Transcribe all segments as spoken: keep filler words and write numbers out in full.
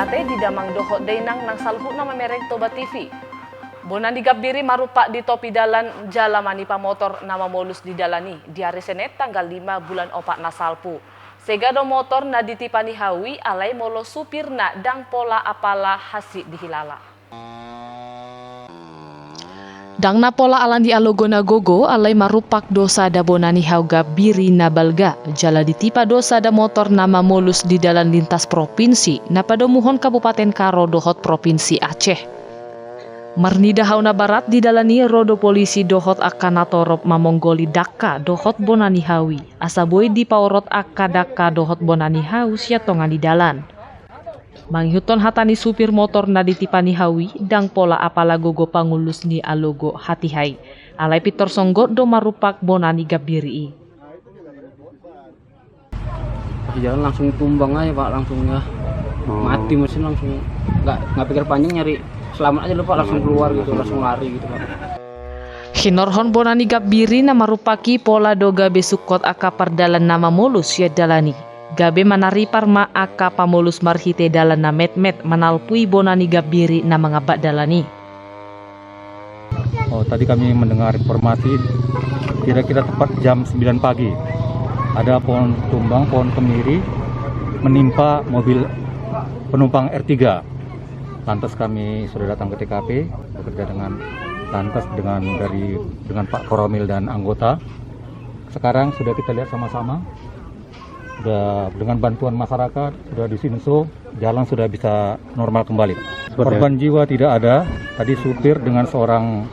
Ate di damang dohot dainang nang saluhutna mamereng Toba T V. Bona ni Gambir i marumpak di topi dalan jala manipa motor na mamolus di dalan i di ari Senin tanggal lima bulan opat na salpu. Sega do motor na ditipa ni hau i alai molo supirna ndang pola apala hansit dihilala. Ndang na pola ala ni alogo na gogo alai marumpak do sada bona ni hau Gambir i na balga jala ditipa do sada motor na mamolus di dalan lintas propinsi na padomuhon Kabupaten Karo dohot Propinsi Aceh. Marnida hau na barat di dalan i ro do polisi dohot angka na torop mamonggoli dangka dohot bona ni hau i asa boi dipaorot angka dangka dohot bona ni hau sian tonga ni dalan. Mangihuthon hata ni supir motor na ditipa ni hau i, ndang pola apala gogo pangulus ni alogo hatiha i. Alai pintor songgot do marumpak bona ni Gambir i. Pas jalan langsung tumbang aja, Pak, langsung ya. Oh. Mati mesin langsung. Nggak, nggak pikir panjang, nyari selamat aja lu, Pak, langsung keluar gitu, langsung lari gitu, Pak. Hinorhon bona ni Gambir i na marumpak i pola do gabe sungkot angka pardalan na mamolus sian dalan i. Gabe manaripar ma angka pamolus marhite dalan na metmet manalpui bona ni Gambir i na mangambat dalan i. Oh, tadi kami mendengar informasi kira-kira tepat jam sembilan pagi. Ada pohon tumbang, pohon kemiri menimpa mobil penumpang R tiga. Lantas kami sudah datang ke T K P, bekerja dengan lantas dengan dari, dengan Pak Koramil dan anggota. Sekarang sudah kita lihat sama-sama. Sudah dengan bantuan masyarakat, sudah disinso, jalan sudah bisa normal kembali. Seperti korban jiwa tidak ada, tadi supir dengan seorang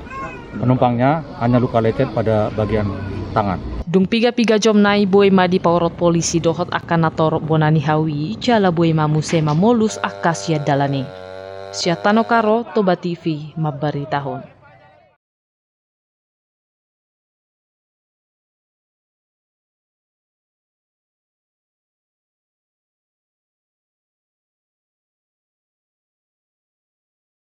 penumpangnya hanya luka lecet pada bagian tangan. Dung piga-piga jom nai boi ma dipaorot polisi dohot angka na torop bona ni hau i, jala boi ma muse mamolus angka sian dalan i. Sian Tano Karo, Toba T V, mambaritahon.